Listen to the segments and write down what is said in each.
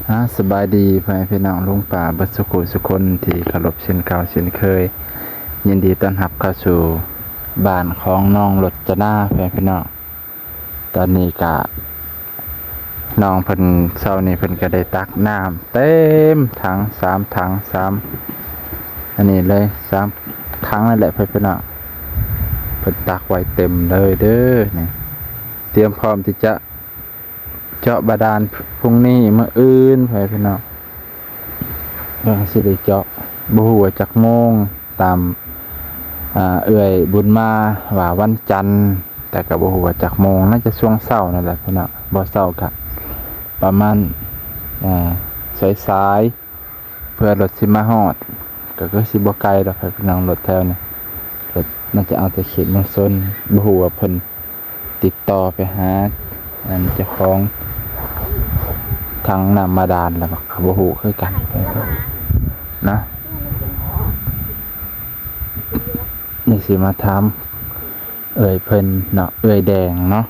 ອາ ສະບາຍດີພໍ່ແມ່ພີ່ນ້ອງລຸງປ້າເບິດສຸຂູສຸຄົນທີ່ເຄົາລົບເຊັ່ນເກົ່າເຊັ່ນເຄີຍ. ຍິນດີຕ້ອນຮັບເຂົ້າສູ່ບ້ານຂອງນ້ອງລົດຈະນາ ພໍ່ແມ່ພີ່ນ້ອງ. ຕອນນີ້ກະນ້ອງເພິ່ນ ເຊົ້ານີ້ເພິ່ນກະໄດ້ຕັກນ້ຳເຕັມຖັງ ສາມຖັງ ສາມ ອັນນີ້ເລີຍ ສາມຖັງນັ້ນແຫຼະ ພໍ່ແມ່ພີ່ນ້ອງ. ເພິ່ນຕັກໄວ້ເຕັມເລີຍເດີ ນີ້ ຕຽມພ້ອມທີ່ຈະ ເຈາະບາດານ ພ- ພຸ່ງນີ້ ມື້ອື່ນ ພໍ່ແມ່ພີ່ນ້ອງ ເພິ່ນຊິໄດ້ເຈາະ. ບໍ່ຮູ້ວ່າຈັກໂມງ ຕາມ ອາ ເອື້ອຍບຸນມາວ່າວັນຈັນ ແຕ່ກໍບໍ່ຮູ້ວ່າຈັກໂມງ ໜ້າຈະຊ່ວງເຊົ້ານັ້ນແຫຼະພີ່ນ້ອງ. ບໍ່ເຊົ້າກະປະມານ ອາ ສາຍໆ ເພື່ອລົດຊິມາຮອດ ກໍຄືຊິບໍ່ໄກດອກ ພີ່ນ້ອງ. ລົດແຖວນີ້ ລົດໜ້າຈະເອົາແຕ່ເຂດເມືອງຊົນ. ບໍ່ຮູ້ວ່າເພິ່ນຕິດຕໍ່ໄປຫາ ອັນ ເຈົ້າຂອງຖັງນ້ຳບາດານແລ້ວບໍ່ ກໍບໍ່ຮູ້ຄືກັນເນາະ. ນີ້ຊິມາຖາມເອື້ອຍເພິ່ນເນາະ ເອື້ອຍແດງເນາະ.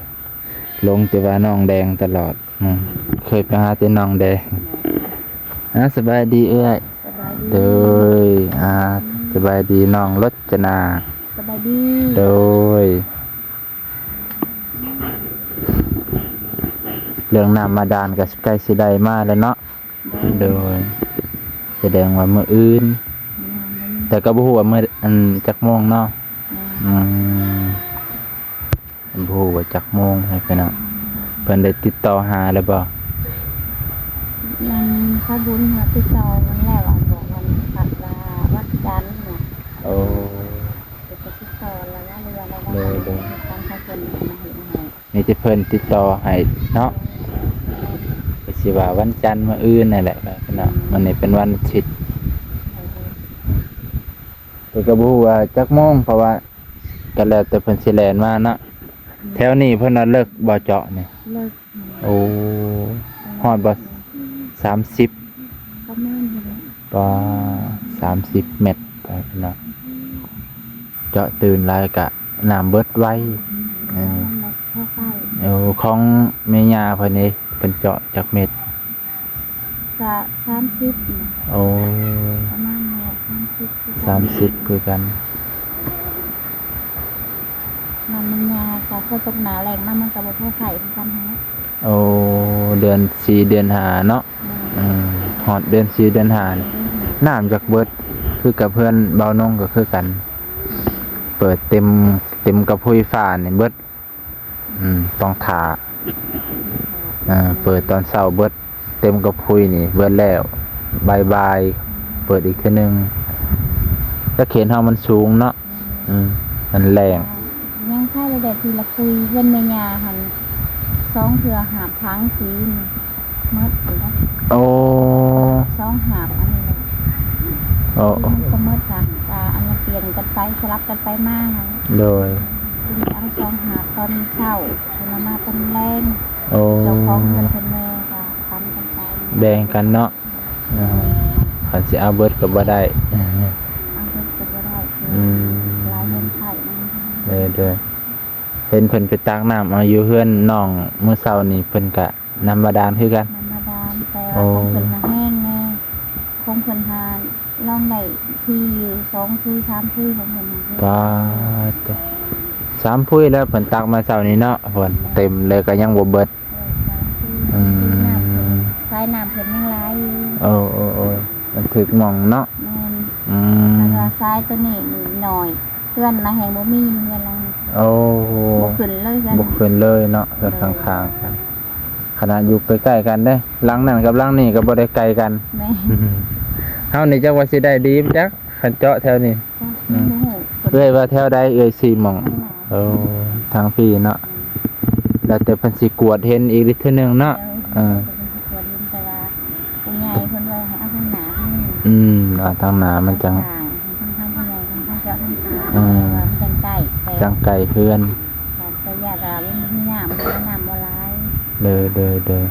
ຫຼົງແຕ່ວ່ານ້ອງແດງຕະຫຼອດ. ອືມ ເຄີຍໄປຫາແຕ່ນ້ອງແດງ. ອາ ສະບາຍດີເອື້ອຍ. ສະບາຍດີ. ໂດຍ ອາ ສະບາຍດີນ້ອງລົດຈະນາ. ສະບາຍດີ. ໂດຍ ເລື່ອງນ້ຳບາດານກໍໃກ້ຊິໄດ້ມາແລ້ວເນາະ. ໂດຍ ສະແດງວ່າມື້ອື່ນ ແມ່ນ ແຕ່ກໍບໍ່ຮູ້ວ່າມື້ ອັນ ຈັກໂມງເນາະ. ແມ່ນ. ອືມ ບໍ່ຮູ້ວ່າຈັກໂມງ ໃຫ້ພີ່ນ້ອງ. ເພິ່ນໄດ້ຕິດຕໍ່ຫາແລ້ວບໍ່? ຍັງ ເຂົາບຸນຫາຕິດຕໍ່ມັນແລ້ວ ບອກວ່າພັດວ່າວັນຈັນນະ. ໂອ້ ເພິ່ນກໍຕິດຕໍ່ແລ້ວ ຫຼືວ່າ ໂດຍ ໂດຍ ທາງເຂົາເພິ່ນມາເຮັດໃຫ້. ມີແຕ່ເພິ່ນຕິດຕໍ່ໃຫ້ເນາະ ກໍຊິວ່າວັນຈັນມື້ອື່ນນັ້ນແຫຼະເນາະ. ມື້ນີ້ເປັນວັນອາທິດ ແຕ່ກໍບໍ່ຮູ້ວ່າຈັກໂມງ ເພາະວ່າກໍແລ້ວແຕ່ເພິ່ນຊິແລ່ນມາເນາະ. ແຖວນີ້ເພິ່ນວ່າເລິກບໍ່ເຈາະນີ້? ເລິກ. ໂອ້ ຮອດບໍ່? ສາມສິບ ປະມານນັ້ນແຫຼະ. ປາ ສາມສິບແມັດ ໄປເນາະ. ເຈາະຕື່ນຫຼາຍກະນ້ຳເບິດໄວ. ອືມ ເອີ ນ້ຳບໍ່ພໍໃຊ້. ໂອ້ ຂອງແມ່ຍ່າເພິ່ນເດ ເພິ່ນເຈາະຈັກແມັດ? ກະສາມສິບນະ. ໂອ້ ປະມານນັ້ນແຫຼະ ສາມສິບຄືກັນ ສາມສິບຄືກັນ. ນ້ຳມັນຍາກະຝົນຕົກໜາແລ້ງມາ ມັນກະບໍ່ພໍໃຊ້ຄືກັນຫັ້ນແຫຼະ. ໂອ້ ເດືອນສີ່ເດືອນຫ້າເນາະ. ແມ່ນ. ອືມ ຮອດເດືອນສີ່ເດືອນຫ້າ ເດືອນຫ້າ ນ້ຳຈັກເບິດ ຄືກັບເຮືອນບ່າວນົງກໍຄືກັນ ເປີດເຕັມ ເຕັມກະພຸ້ຍຝານີ້ເບິດ. ອືມ ຕ້ອງຖ້າ ເອີ ເປີດຕອນເຊົ້າເບິດ ເຕັມກະພຸ້ຍນີ້ເບິດແລ້ວ ບ່າຍໆ ເປີດອີກເທື່ອໜຶ່ງ. ແຕ່ເຂດເຮົາມັນສູງເນາະ. ອືມ ມັນແລ້ງ. ຍັງໃຊ້ໄດ້ແຕ່ທີລະຄຸຍ ເຮືອນແມ່ຍ່າຫັ້ນ ສອງເທື່ອຫາບຖັງສີນີ້ໝົດພຸ້ນນະ. ໂອ້ ສອງຫາບອັນນີ້ນະ. ໂອ້ ມັນກໍໝົດລະ ກະອັນລະປ່ຽນກັນໄປ ສະຫຼັບກັນໄປມາຫັ້ນ. ໂດຍ ເອົາສອງຫາບຕອນເຊົ້າ ແລ້ວມາຕອນແລງ. ໂອ້ ເຈົ້າຂອງເຮືອນເພິ່ນແດ່ ກະປັນກັນໄປ ແບ່ງກັນເນາະ. ເອີ ຄັນຊິເອົາເບິດກໍບໍ່ໄດ້ ເອົາເບິດກໍບໍ່ໄດ້. ອືມ ຫຼາຍເຮືອນໃຊ້ນຳ. ເອີ ໂດຍ ເຫັນເພິ່ນໄປຕັກນ້ຳເອົາຢູ່ເຮືອນນ້ອງມື້ເຊົ້ານີ້ ເພິ່ນກະ ນ້ຳບາດານຄືກັນ? ນ້ຳບາດານ ແຕ່ວ່າ ໂອ້ ຂອງເພິ່ນນະແຫ້ງແດ່ ຂອງເພິ່ນຫາລອງໄດ້ທີຢູ່ສອງພູສາມພູຂອງເພິ່ນນະ. ປາດໂທ້ ສາມພູແລ້ວ ເພິ່ນຕັກມາເຊົ້ານີ້ເນາະ ເພິ່ນເຕັມແລ້ວກໍຍັງບໍ່ເບິດ. ເອີ ສາມພູ. ອືມ ສາຍນ້ຳເພິ່ນຍັງຫຼາຍຢູ່. ໂອ້ ໂອ້ ໂອ້ ມັນຖືກໝ່ອງເນາະ. ແມ່ນ. ອືມ ຄັນວ່າສາຍໂຕນີ້ໜ້ອຍ ເຮືອນນະແຮ່ງບໍ່ມີ ເຮືອນຫຼັງນີ້. ໂອ້ ບໍ່ຂຶ້ນເລີຍ ບໍ່ຂຶ້ນເລີຍເນາະ ເຮືອນຂ້າງໆກັນ. ຂະໜາດຢູ່ໃກ້ໆກັນເດ້ ຫຼັງນັ້ນກັບຫຼັງນີ້ກໍບໍ່ໄດ້ໄກກັນ. ແມ່ນ. ເຮົານີ້ຈັກວ່າຊິໄດ້ດີບໍ່ຈັກ ຄັນເຈາະແຖວນີ້. ອືມ ເອື້ອຍວ່າແຖວໃດ ເອື້ອຍຊີ້ໝ່ອງ. ໂອ້ ທາງພີ້ເນາະ. ແລ້ວແຕ່ເພິ່ນຊິກວດເຫັນອີກເທື່ອໜຶ່ງເນາະ. ເອີ ເພິ່ນຊິກວດເຫັນ ແຕ່ວ່າຜູ້ໃຫຍ່ເພິ່ນວ່າໃຫ້ເອົາທາງໜ້າ. ອືມ ເອົາທາງໜ້າມັນຈັ່ງ ທາງ ທາງຜູ້ໃຫຍ່ເພິ່ນເຈົ້າທາງ ເອີ ວ່າມັນຈັ່ງໃກ້ ຈັ່ງໃກ້ເຮືອນ. ແຕ່ ແຕ່ຢ້ານວ່າມັນມີນ້ຳ ນ້ຳບໍ່ຫຼາຍ. ໂດຍ ໂດຍ ໂດຍ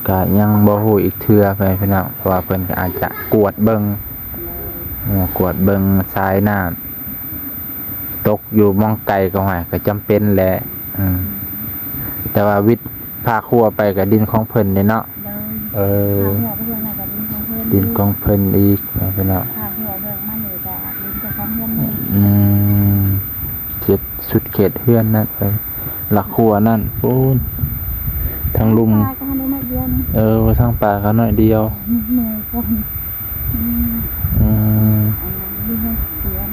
ກະຍັງບໍ່ຮູ້ອີກເທື່ອ ພໍ່ແມ່ພີ່ນ້ອງ ເພາະວ່າເພິ່ນກໍອາດຈະກວດເບິ່ງ ເອີ ກວດເບິ່ງສາຍນ້ຳ ຕົກຢູ່ໝ່ອງໄກກໍ ຫ້ວຍ ກໍຈຳເປັນແຫຼະ. ອືມ ແຕ່ວ່າວິດພາຄົວໄປກໍດິນຂອງເພິ່ນເດ້ເນາະ. ໂດຍ ເອີ ຂ້າງຫົວເພິ່ນນະກະດິນຂອງເພິ່ນ ດິນຂອງເພິ່ນອີກ ພີ່ນ້ອງ. ຂ້າງຫົວເບື້ອງມານີ້ກະດິນເຈົ້າຂອງເຮືອນນີ້. ອືມ ເຂດ ສຸດເຂດເຮືອນນັ້ນ ເອີ ລະຂົວນັ້ນ ໂອ້ ທາງລຸ່ມ ທາງປ່າກະໄດ້ໜ້ອຍດຽວ. ເອີ ທາງປ່າກະໜ້ອຍດຽວ. ເມື່ອຍກ່ອນ. ອືມ ອືມ ອັນນັ້ນຢູ່ໃນເຮືອນ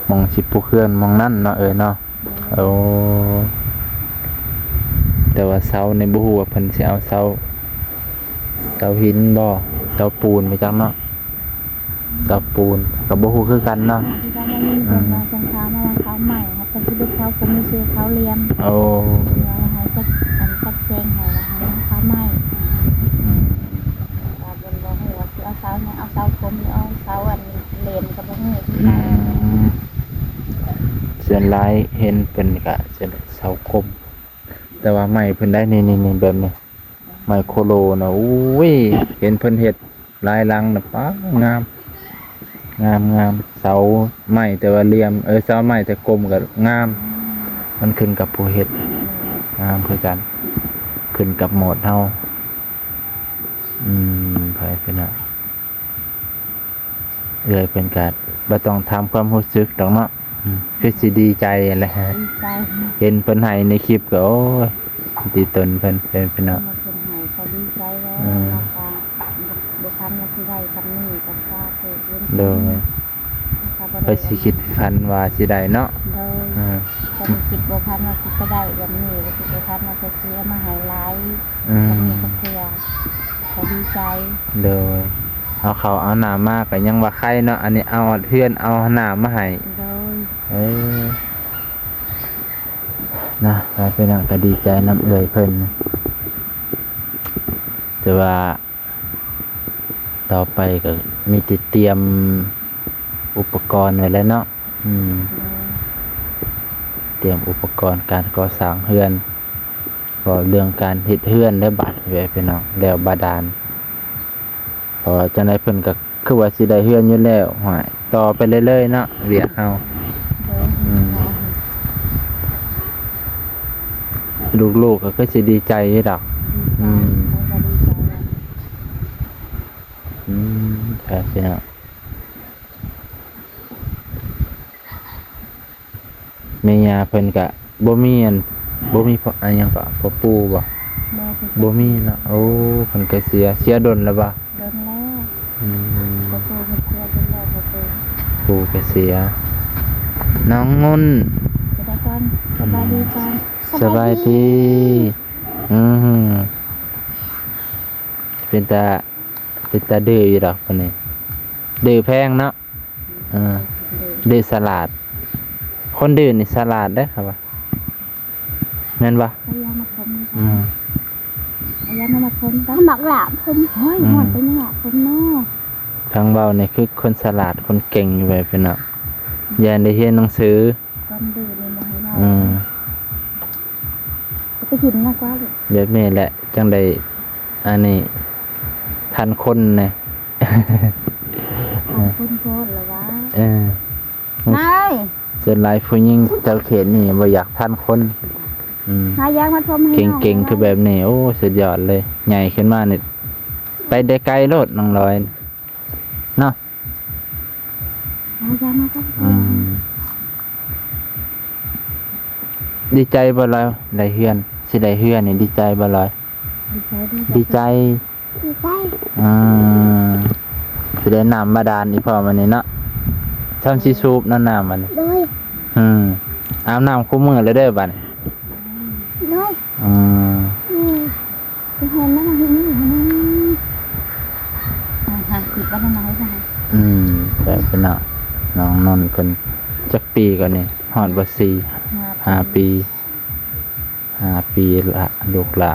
ໝ່ອງຊິປຸກເຮືອນໝ່ອງນັ້ນເນາະ ເອີຍເນາະ. ໂອ້ ແຕ່ວ່າເສົານີ້ບໍ່ຮູ້ວ່າເພິ່ນຊິເອົາເສົາ ເສົາຫີນບໍ່ ເສົາປູນ ບໍ່ຈັກເນາະ. ເສົາປູນກະບໍ່ຮູ້ຄືກັນເນາະ. ອືມ ເພິ່ນວ່າສົງຄາມມາວ່າເສົາໄມ້ ເພິ່ນຊິເປັນເສົາກົມ ຫຼືເສົາຫຼ່ຽມ. ໂອ້ ວ່າໃຫ້ຈັດ ອັນ ຈັດແຈງໃຫ້ວ່າໃຫ້ເອົາເສົາໄມ້. ອືມ ວ່າເພິ່ນບໍ່ຮູ້ວ່າຊິເອົາເສົາຫຍັງ ເອົາເສົາກົມ ຫຼືເອົາເສົາ ອັນ ຫຼ່ຽມກະບໍ່ຮູ້ຄືກັນ. ອືມ ສ່ວນຫຼາຍເຫັນເພິ່ນກະເປັນເສົາກົມ ແຕ່ວ່າໄມ້ເພິ່ນໄດ້ ນີ້ ນີ້ ນີ້ ແບບນີ້ ໄມ້ໂຄໂລນະ. ໂອ້ຍ ເຫັນເພິ່ນເຮັດຫຼາຍຫຼັງນະ ປ້າ ງາມ ງາມ ງາມ. ເສົາໄມ້ແຕ່ວ່າຫຼ່ຽມ ເອີ ເສົາໄມ້ແຕ່ກົມກະງາມ. ມັນຂຶ້ນກັບຜູ້ເຮັດ ງາມຄືກັນ ຂຶ້ນກັບໂໝດເຮົາ. ອືມ ໄປ ພີ່ນ້ອງ. ເອື້ອຍເພິ່ນກະບໍ່ຕ້ອງຖາມຄວາມຮູ້ສຶກດອກເນາະ. ອືມ ຄືຊິດີໃຈຫັ້ນແຫຼະ ດີໃຈ. ເຫັນເພິ່ນໃຫ້ໃນຄລິບກະ ໂອ້ຍ ດີຕົນເພິ່ນ ເພິ່ນ ພີ່ນ້ອງ. ເພິ່ນໃຫ້ກະດີໃຈແລ້ວ. ອືມ ເຮົາກະບໍ່ຝັນວ່າຊິໄດ້ສ່ຳນີ້ ກະສາທຸບຸນ. ໂດຍ ເຮົາກະບໍ່ໄດ້ ໃຜຊິຄິດຝັນວ່າຊິໄດ້ເນາະ. ໂດຍ ອືມ ກະບໍ່ຄິດບໍ່ຝັນວ່າຊິໄປໄດ້ແບບນີ້ ກະຄິດບໍ່ຝັນວ່າເພິ່ນຊິເອົາມາໃຫ້ຫຼາຍ. ອືມ ກະດີໃຈ. ໂດຍ ເອົາເຂົ້າເອົານ້ຳມາກະຍັງວ່າໄຄເນາະ ອັນນີ້ເອົາຮອດເຮືອນ ເອົານ້ຳມາໃຫ້. ໂດຍ ເອີ ນະ ໄປ ພີ່ນ້ອງ ກະດີໃຈນຳເອື້ອຍເພິ່ນ ແຕ່ວ່າຕໍ່ໄປກະມີແຕ່ຕຽມອຸປະກອນໄວ້ແລ້ວເນາະ. ອືມ ຕຽມອຸປະກອນການກໍ່ສ້າງເຮືອນ ເວົ້າເລື່ອງການເຮັດເຮືອນແລ້ວບາດນີ້ ພີ່ນ້ອງ ແລ້ວບາດານ ເພາະວ່າຈັ່ງໃດເພິ່ນກະຄືວ່າຊິໄດ້ເຮືອນຢູ່ແລ້ວ. ຫ້ວຍ ຕໍ່ໄປເລື້ອຍໆເນາະ ວຽກເຮົາ. ໂດຍ ອືມ ລູກໆກະຄືຊິດີໃຈຢູ່ດອກ. ອືມ ເຂົາກະດີໃຈແລ້ວ. ອືມ ໄປ ພີ່ນ້ອງ. ແມ່ຍ່າເພິ່ນກະບໍ່ມີ ອັນ ບໍ່ມີພໍ່ ອັນຫຍັງເກາະ ພໍ່ປູ່ບໍ່? ບໍ່ ເພິ່ນກະ ບໍ່ມີເນາະ. ໂອ້ ເພິ່ນກະເສຍ ເສຍດົນແລ້ວບໍ່? ດົນແລ້ວ. ອືມ ພໍ່ປູ່ເພິ່ນເສຍດົນແລ້ວ ພໍ່ປູ່ ປູ່ກະເສຍ. ນ້ອງງຸ່ນ ສະບາຍດີກ່ອນ ສະບາຍດີກ່ອນ ສະບາຍດີ. ອືມ ເປັນຕາ ເປັນຕາດື້ຢູ່ດອກຄົນນີ້ ດື້ແພງເນາະ. ເອີ ດື້ສະຫຼາດ ຄົນດື້ນີ້ສະຫຼາດເດ້ ເຂົາວ່າ ແມ່ນບໍ່? ເອົາຢາມາຄົມ ອືມ ເອົາຢາມາຄົມ ໝາກຫຼາຄົມ. ໂອ້ຍ ອືມ ຮ້ອນໄປແມ່ນຫຍັງຄົມເນາະ. ທາງເວົ້ານີ້ຄືຄົນສະຫຼາດ ຄົນເກັ່ງຢູ່ ໄວ້ເພິ່ນເນາະ ຢ້ານໄດ້ຮຽນໜັງສື. ຄວາມດື້ນີ້ບໍ່ໃຫ້ເວົ້າ. ອືມ ໄປຖິ້ມນະກວ່າລູກ. ແບບນີ້ແຫຼະ ຈັ່ງໄດ້ ອັນນີ້ ທັນຄົນນະ. ທັນຄົນໂພດລະວ່າ. ເອີ ນາຍ ສ່ວນຫຼາຍຜູ້ຍິງແຖວເຂດນີ້ບໍ່ຢາກທັນຄົນ. ອືມ ຫາຢາມາຊົມໃຫ້ນ້ອງ ເກັ່ງໆ ຄືແບບນີ້. ໂອ້ ສຸດຍອດເລີຍ ໃຫຍ່ຂຶ້ນມານີ້ ໄປໄດ້ໄກໂລດ ນ້ອງລອຍເນາະ. ອືມ ດີໃຈບໍ່ລອຍ ໄດ້ເຮືອນ ຊິໄດ້ເຮືອນນີ້ ດີໃຈບໍ່ລອຍ? ດີໃຈ ດີໃຈ ດີໃຈ. ອືມ ຊິໄດ້ນ້ຳບາດານອີກພ້ອມອັນນີ້ເນາະ ຊ່ຳຊິສູບເນາະ ນ້ຳອັນນີ້. ໂດຍ ອືມ ອາບນ້ຳຄູ່ມື້ເລີຍເດີບາດນີ້. ໂດຍ ອືມ ອືມ ອືມ ແບບນັ້ນເນາະ. ນ້ອງນົນເພິ່ນຈັກປີກວ່ານີ້? ຮອດບໍ່ ສີ່ ຫ້າປີ ຫ້າປີ ຫ້າປີລະ ລູກຫຼ້າ.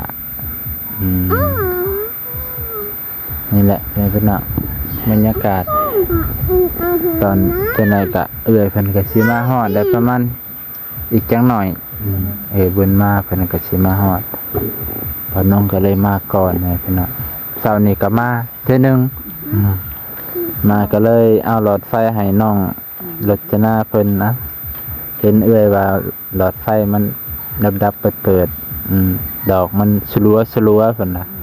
ອືມ ນີ້ແຫຼະ ເປັນເນາະ ບັນຍາກາດຕອນຈັກໜ້ອຍກະເອື້ອຍເພິ່ນກະຊິມາຮອດແລ້ວ ປະມານ ອີກຈັກໜ້ອຍ ອືມ ເອີຍບຸນມາເພິ່ນກະຊິມາຮອດ. ພໍ່ນ້ອງກະເລີຍມາກ່ອນ ພີ່ນ້ອງ. ເຊົ້ານີ້ກະມາເທື່ອໜຶ່ງ ອືມ ມາກະເລີຍເອົາຫຼອດໄຟໃຫ້ນ້ອງ ອືມ ລົດຈະນາເພິ່ນນະ. ເຫັນເອື້ອຍວ່າຫຼອດໄຟມັນດັບໆເປີດ ອືມ ດອກມັນສະຫຼົວໆ ເພິ່ນວ່າ ອືມ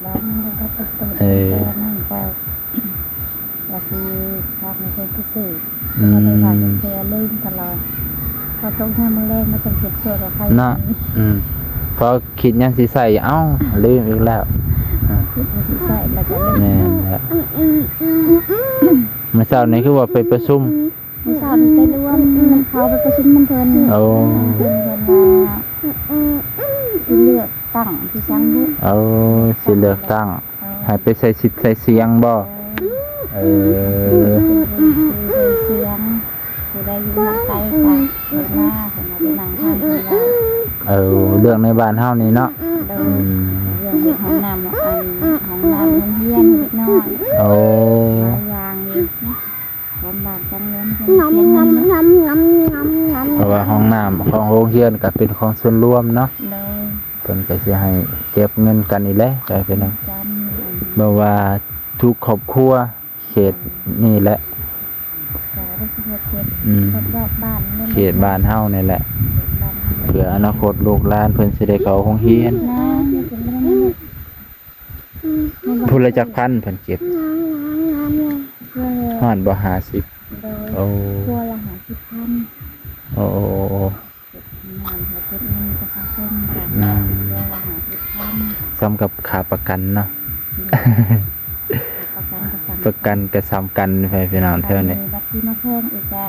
ດອກມັນກໍຕົກໆ ເອີ ແຕ່ນັ້ນກໍວ່າຊິຝາກໃຫ້ເພິ່ນໄປຊື້ ອືມ ບໍ່ໄດ້ວ່າຈັກເທື່ອ ລືມຕະຫຼອດ ພໍຕົກຍາມມື້ແລງມາຕ້ອງເກັບສ່ວນອອກໄປເນາະ ອືມ ພໍຄິດຫຍັງຊິໃຊ້ ເອົ້າ ລືມອີກແລ້ວ ອືມ ຄິດວ່າຊິໃຊ້ແລ້ວກໍລືມ ແມ່ນແລ້ວ ມື້ເຊົ້ານີ້ຄືວ່າໄປປະຊຸມ ມື້ເຊົ້ານີ້ໄປລວມນຳເຂົາ ໄປປະຊຸມນຳເພິ່ນ ໂອ້ ເພິ່ນ ເພິ່ນວ່າຊິເລືອກຕັ້ງທີ່ສັງບຸ ເອີ ຊິເລືອກຕັ້ງ ເອີ ໃຫ້ໄປໃສ່ສິດໃສ່ສຽງບໍ່ ເອີ ເອີ ໃສ່ສິດໃສ່ສຽງ ຜູ້ໃດຢູ່ໃກ້ກໍເດີນມາ ເພິ່ນວ່າໄປນັ່ງທາງເພິ່ນວ່າ ເອີ ເລື່ອງໃນບ້ານເຮົານີ້ເນາະ ໂດຍ ອືມ ເລື່ອງເຮັດຫ້ອງນ້ຳ ອັນ ຫ້ອງນ້ຳໂຮງຮຽນເດັກນ້ອຍ ໂອ້ ຫຼາຍຢ່າງຢູ່ ຂອງບ້ານຂອງເມືອງເພິ່ນເສຍເງິນເນາະ ເພາະວ່າຫ້ອງນ້ຳຂອງໂຮງຮຽນກໍເປັນຂອງສ່ວນລວມເນາະ ໂດຍ ເພິ່ນກໍຊິໃຫ້ເກັບເງິນກັນນີ້ແຫຼະ ໃຫ້ພີ່ນ້ອງ ແມ່ນ ບໍ່ວ່າທຸກຄອບຄົວເຂດນີ້ແຫຼະ ກໍໂດຍສະເພາະເຂດ ອືມ ຮອບໆ ບ້ານ ເຂດບ້ານເຮົານີ້ແຫຼະ ເຂດບ້ານເຮົາ ເພື່ອອະນາຄົດລູກຫຼານເພິ່ນຊິໄດ້ເຂົ້າໂຮງຮຽນ ນະ ເພິ່ນກໍບໍ່ໄດ້ ຜູ້ລະຈັກພັນເພິ່ນເກັບ ຮອດບໍ່ ຫ້າສິບ ໂດຍ ໂອ້ ຄົວລະຫ້າສິບພັນ ໂອ້ ເກັບນ້ຳ ເກັບເງິນປະຊາຊົນກັນ ອືມ ຄົວລະຫ້າສິບພັນ ສ່ຳກັບຄ່າປະກັນເນາະ ໂດຍ ປະກັນກໍສ່ຳ ປະກັນກໍສ່ຳກັນ ພີ່ນ້ອງ ແຖວນີ້ ບັດຊິມາເພີ່ມອີກກໍ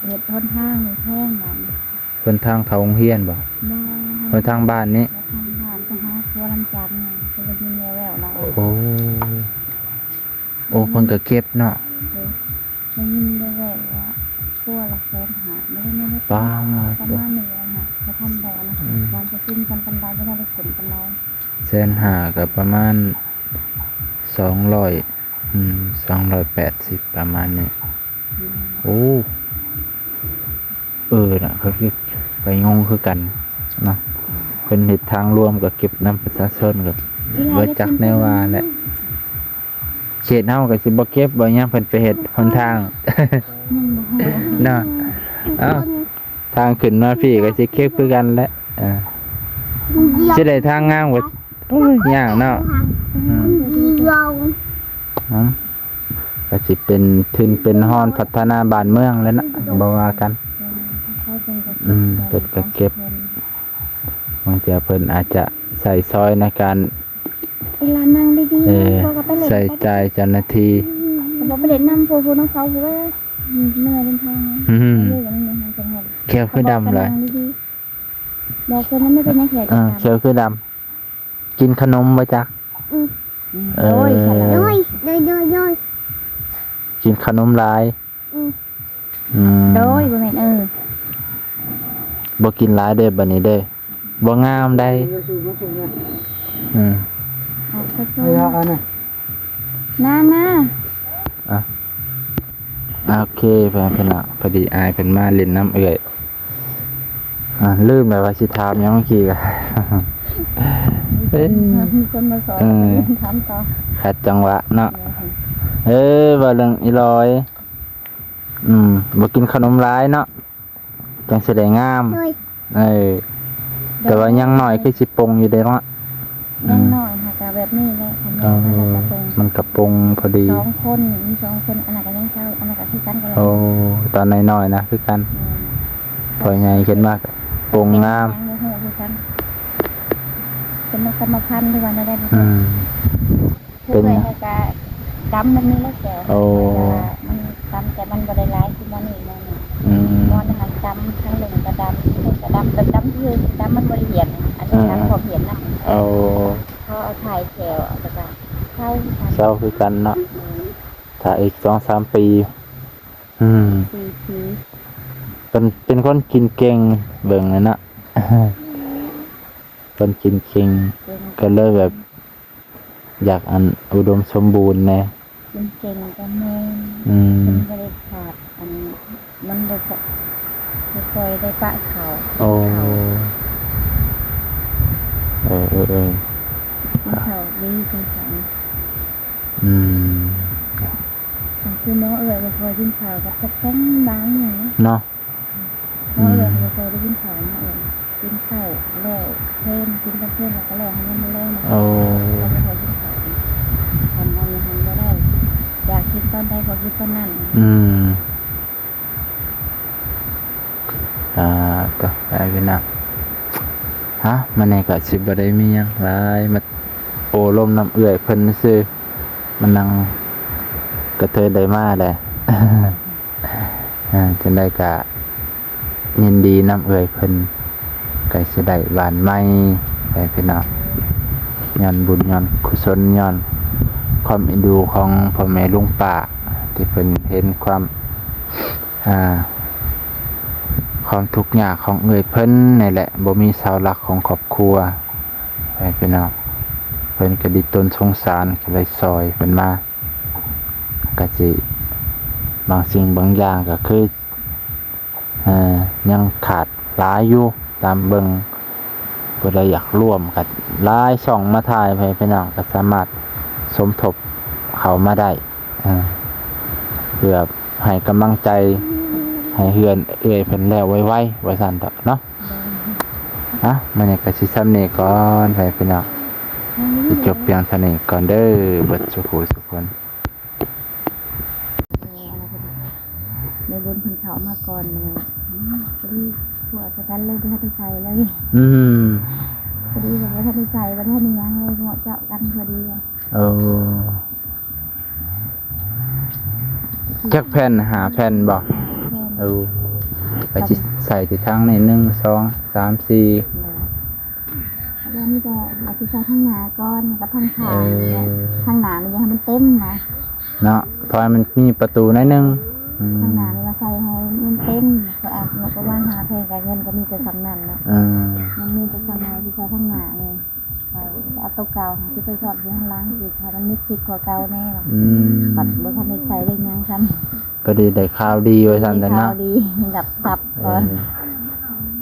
ເຮັດຫົນທາງນີ້ແພງບາດນີ້ ຫົນທາງເຂົ້າໂຮງຮຽນບໍ່? ບໍ່ ຫົນທາງບ້ານນີ້ ຫົນທາງບ້ານໄປຫາຄົວລຳຈັນ ເພິ່ນໄດ້ຍິນແວ່ວໆ ລາວ ໂອ້ ໂອ້ ເພິ່ນກໍເກັບເນາະ ເອີ ໄດ້ຍິນແວ່ວໆ ວ່າຄົວລະແສນຫ້າ ບໍ່ໄດ້ ປະມານນີ້ແຫຼະ ບໍ່ທັນໄດ້ອັນນັ້ນ ອືມ ກອງປະຊຸມກັນປານໃດ ບໍ່ທັນໄດ້ຂຶ້ນປານໃດ ແສນຫ້າ ກໍປະມານສອງຮ້ອຍ ອືມ ສອງຮ້ອຍແປດສິບ ປະມານນີ້ ອືມ ໂອ້ ເອີນະ ຂ້ອຍຄື ຂ້ອຍງົງຄືກັນເນາະ ເພິ່ນເຮັດທາງລວມກໍເກັບນຳປະຊາຊົນ ກໍບໍ່ຈັກແນວວ່າແຫຼະ ເຂດເຮົາກໍຊິບໍ່ເກັບບໍ່ຫຍັງ ເພິ່ນໄປເຮັດຫົນທາງ ຍັງບໍ່ຮູ້ ເນາະ ເອົ້າ ທາງຂຶ້ນມາພີ້ກໍຊິເກັບຄືກັນແຫຼະ ເອີ ຊິໄດ້ທາງງາມກວ່າ ໂອ້ຍ ຍາກເນາະ ອືມ ອືມ ກໍຊິເປັນທຶນເປັນຮອນພັດທະນາບ້ານເມືອງແຫຼະເນາະ ບໍ່ວ່າກັນ ອືມ ເພິ່ນກໍເກັບ ບາງເທື່ອເພິ່ນອາດຈະໃຊ້ຊ່ອຍໃນການ ເວລານັ່ງດີໆ ເອີ ບໍ່ກໍໄປເຫຼັ້ນ ໃຊ້ຈ່າຍເຈົ້າໜ້າທີ່ ອືມ ບໍ່ໄປເຫຼັ້ນນຳພວກ ພວກນ້ອງເຂົາ ເພາະວ່າເມື່ອຍເດີນທາງ ອືມ ແຂ້ວຄືດຳຫຼາຍ ນັ່ງດີໆ ບອກເພິ່ນວ່າມັນເປັນຫຍັງແຂ້ວ ອ່າ ຈະດຳ ແຂ້ວຄືດຳ ກິນຂະໜົມບໍ່ຈັກ ອືມ ເອີ ໂດຍ ໂດຍ ໂດຍ ໂດຍ ກິນຂະໜົມຫຼາຍ ອືມ ອືມ ໂດຍ ບໍ່ແມ່ນ ເອີ ບໍ່ກິນຫຼາຍເດີ້ ບັດນີ້ເດີ້ ບໍ່ງາມໃດ ອືມ ເອົາ ເອົາ ເອົາ ມາ ມາ ອ່ະ ໂອເຄ ເພື່ອນໆ ພໍດີອ້າຍເພິ່ນມາຫຼິ້ນນຳເອື້ອຍ ອ່າ ລືມແລ້ວວ່າຊິຖາມຫຍັງເມື່ອກີ້ກະ ມີຄົນ ມີຄົນມາສອນ ເອີ ຖາມຕໍ່ ຂັດຈັງຫວະເນາະ ເອີ ເວົ້າເລື່ອງອີຫຼອຍ ອືມ ບໍ່ກິນຂະໜົມຫຼາຍເນາະ ຈັ່ງຊິໄດ້ງາມ ໂດຍ ເອີ ໂດຍ ແຕ່ວ່າຍັງນ້ອຍຄືຊິປົງຢູ່ເດ້ເນາະ ອືມ ຍັງນ້ອຍຫາກະແບບນີ້ແຫຼະ ຄັນໃຫຍ່ມາແລ້ວກະປົງ ມັນກະປົງພໍດີ ສອງຄົນ ມີສອງຄົນ ອັນນັ້ນກະຍັງເຊົາ ອັນນັ້ນກະຄືກັນ ໂອ້ ຕອນນ້ອຍໆ ນະ ຄືກັນ ອືມ ພໍໃຫຍ່ຂຶ້ນມາກະປົງງາມ ເປັນຫຍັງບໍ່ຮູ້ຄືກັນ ເປັນກຳມະພັນ ຫຼືວ່າແນວໃດບໍ່ຮູ້ ອືມ ເປັນ ເປັນຫຍັງ ກະດຳແບບນີ້ແຫຼະແກ້ວ ໂອ້ ມັນດຳ ແຕ່ມັນບໍ່ໄດ້ຫຼາຍຄືໝໍນີ້ ໝໍນີ້ ອືມ ໝໍນັ້ນດຳ ທາງເລິ້ງກະດຳ ເທິງກະດຳ ແບບດຳຄື ດຳມັນບໍ່ລະອຽດ ອັນນີ້ ອ່າ ດຳຂອບຫຽນນຳ ໂອ້ ເຂົາເອົາຖ່າຍແຂ້ວ ແລ້ວກະເຊົາຄືກັນ ເຊົາຄືກັນເນາະ ອືມ ຖ້າອີກສອງສາມປີ ອືມ ສີ່ປີ ເປັນ ເປັນຄົນກິນເກັ່ງ ເບິ່ງແລ້ວເນາະ ຄົນກິນເກັ່ງ ເກັ່ງ ກໍເລີຍແບບ ຢາກອັນອຸດົມສົມບູນແດ່ ກິນເກັ່ງກໍແມ່ນ ອືມ ເພິ່ນບໍ່ໄດ້ຂາດ ອັນມັນບໍ່ຄ່ອຍ ບໍ່ຄ່ອຍໄດ້ປະເຂົ້າ ໂອ້ ເຂົ້າ ເອີໆໆ ກິນເຂົ້າດີ ກິນເຂົ້າ ອືມ ຄືໝໍເອື້ອຍບໍ່ຄ່ອຍກິນເຂົ້າ ກໍຈັກແຕ່ງບາງຫຍັງເນາະ ໝໍເອື້ອຍ ອືມ ບໍ່ຄ່ອຍໄດ້ກິນເຂົ້າ ໝໍເອື້ອຍ ກິນເຂົ້າແລ້ວເພນ ກິນຕອນເພນແລ້ວກໍແລ້ວ ໃຫ້ຍາມມື້ແລງມາ ໂອ້ ກໍບໍ່ຄ່ອຍກິນເຂົ້າ ຄັນເຮົາຍັງຫັນບໍ່ໄດ້ ຢາກກິນຕອນໃດກໍກິນຕອນນັ້ນ ອືມ ອ່າ ກໍໄດ້ເວລາ ຮະ ມື້ນີ້ກໍຊິບໍ່ໄດ້ມີຫຍັງຫຼາຍ ມາໂອ້ລົມນຳເອື້ອຍເພິ່ນຊື່ ມານັ່ງກະເທີຍໄດ້ມາແຫຼະ ອ່າ ຈັ່ງໃດກະຍິນດີນຳເອື້ອຍເພິ່ນ ໃກ້ຊິໄດ້ບ້ານໃໝ່ ໄປພີ່ນ້ອງ ຍ້ອນບຸນຍ້ອນກຸສົນ ຍ້ອນຄວາມເອັນດູຂອງພໍ່ແມ່ລຸງປ້າ ທີ່ເພິ່ນເຫັນຄວາມ ອ່າ ຄວາມທຸກຍາກຂອງເອື້ອຍເພິ່ນນີ້ແຫຼະ ບໍ່ມີເສົາຫຼັກຂອງຄອບຄົວ ໄປພີ່ນ້ອງ ເພິ່ນກະດິດຕົນສົງສານ ກະເລີຍຊ່ອຍເພິ່ນມາ ກະຊິບາງສິ່ງບາງຢ່າງກະຄື ເອີ ຍັງຂາດຫຼາຍຢູ່ ຕາມເບິ່ງ ຜູ້ໃດຢາກຮ່ວມກະຫຼາຍຊ່ອງມາຖ່າຍ ໃຫ້ພີ່ນ້ອງກະສາມາດສົມທົບເຂົ້າມາໄດ້ ເອີ ເພື່ອໃຫ້ກຳລັງໃຈ ໃຫ້ເຮືອນເອື້ອຍເພິ່ນແລ້ວໄວໆ ວ່າຊັ້ນເຖາະເນາະ ອ່ະ ມື້ນີ້ກະຊິຊ່ຳນີ້ກ່ອນ ໃຫ້ພີ່ນ້ອງ ຊິຈົບພຽງເທົ່ານີ້ກ່ອນເດີ ເບິດສູ່ຜູ້ສູ່ຄົນ. ແມ່ບຸນເພິ່ນເຂົ້າມາກ່ອນ ອືມ ພໍດີ ພວກປະກັນເລີຍ ບໍ່ທັນໄດ້ໃສ່ເລີຍ ອືມ ພໍດີ ບໍ່ທັນໄດ້ໃສ່ ບໍ່ທັນໄດ້ຫຍັງເລີຍ ເໝາະເຈາະກັນພໍດີ ໂອ້ ຈັກແຜ່ນ ຫ້າແຜ່ນບໍ່? ຫ້າແຜ່ນ ໂອ້ ກະຊິໃສ່ທີ່ທາງນີ້ ໜຶ່ງ ສອງ ສາມ ສີ່ ໂດຍ ດຽວນີ້ກໍອາດຈະໃສ່ທາງໜ້າກ່ອນກັບທາງຂ້າງ ເອີ ທາງໜ້ານີ້ຢ່າໃຫ້ມັນເຕັມນະ ເນາະ ເພາະວ່າມັນມີປະຕູໜ້ອຍໜຶ່ງ ອືມ ທາງໜ້ານີ້ວ່າໃສ່ໃຫ້ມັນເຕັມ ເພາະວ່າງົບປະມານຫ້າແຜ່ນ ກະເງິນກໍມີແຕ່ສ່ຳນັ້ນເນາະ ເອີ ມັນມີແຕ່ສ່ຳນັ້ນ ຊິໃສ່ທາງໜ້ານີ້ ເອົາໂຕເກົ່າ ຊິໄປສອດຢູ່ທາງຫຼັງ ຊິໃຫ້ມັນມິດຊິດກວ່າເກົ່າແນ່ ອືມ ບັດບໍ່ທັນໄດ້ໃສ່ໄດ້ຫຍັງຊ້ຳ ພໍດີໄດ້ຂ່າວດີວ່າຊັ້ນເດເນາະ ຂ່າວດີ ດັບສັບກ່ອນ ເອີ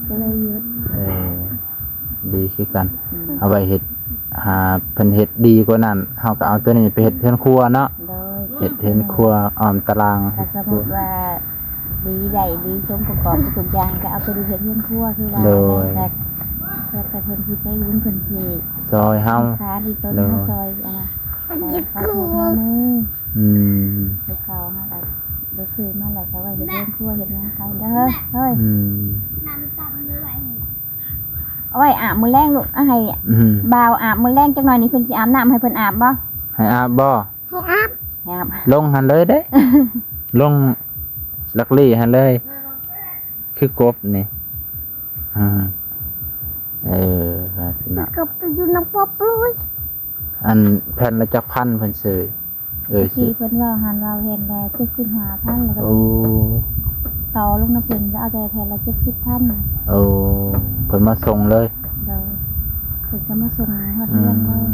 ກໍເລີຍຢຸດ ເອີ ດີຄືກັນ ອືມ ເອົາໄວ້ເຮັດ ຫາເພິ່ນເຮັດດີກວ່ານັ້ນ ເຮົາກໍເອົາໂຕນີ້ໄປເຮັດເຮືອນຄົວເນາະ ໂດຍ ເຮັດເຮືອນຄົວອ້ອມຕະລ່າງ ກໍສົມມຸດວ່າດີໄດ້ດີສົມປະກອບທຸກຢ່າງ ກໍເອົາໂຕນີ້ເຮັດເຮືອນຄົວ ຄືວ່າ ໂດຍ ແຕ່ເພິ່ນຊິໃຈບຸນເພິ່ນຊິຊ່ອຍເຮົາ ສາທິຕົນ ໂດຍ ມາຊ່ອຍ ອັນນະ ເອີ ຂອບຄຸນເຮົາເດີ ອືມ ຄືເກົ່າ ເຮົາກໍໄດ້ຊື້ມາແລ້ວ ກໍໄວ້ເຮັດເຮືອນຄົວເຮັດຫຍັງໄປເດີ ເຮີ້ຍ ອືມ ເອົາໄວ້ອາບມື້ແລງລູກ ເອົາໃຫ້ ອືມ ບ່າວອາບມື້ແລງຈັກໜ່ອຍນີ້ ເພິ່ນຊິອາບນ້ຳໃຫ້ເພິ່ນອາບບໍ່? ໃຫ້ອາບບໍ່? ໃຫ້ອາບ ໃຫ້ອາບ ລົງຫັ້ນເລີຍເດ້ ລົງຫຼັກລີຫັ້ນເລີຍ ຄືກົບນີ້ ອືມ ເອີ ວ່າຊັ້ນເນາະ ກົບໄປຢູ່ນຳປົບເລີຍ ອັນແຜ່ນລະຈັກພັນເພິ່ນຊື້? ເອີ ທີ່ເພິ່ນເວົ້າຫັ້ນ ເວົ້າແຜ່ນລະເຈັດສິບຫ້າພັນ ແລ້ວກໍ ໂອ້ ຕໍ່ລົງນຳເພິ່ນ ກໍເອົາແຕ່ແຜ່ນລະເຈັດສິບພັນ ໂອ້ ເພິ່ນມາສົ່ງເລີຍ ໂດຍ ເພິ່ນກໍມາສົ່ງຮອດເຮືອນເລີຍ ອືມ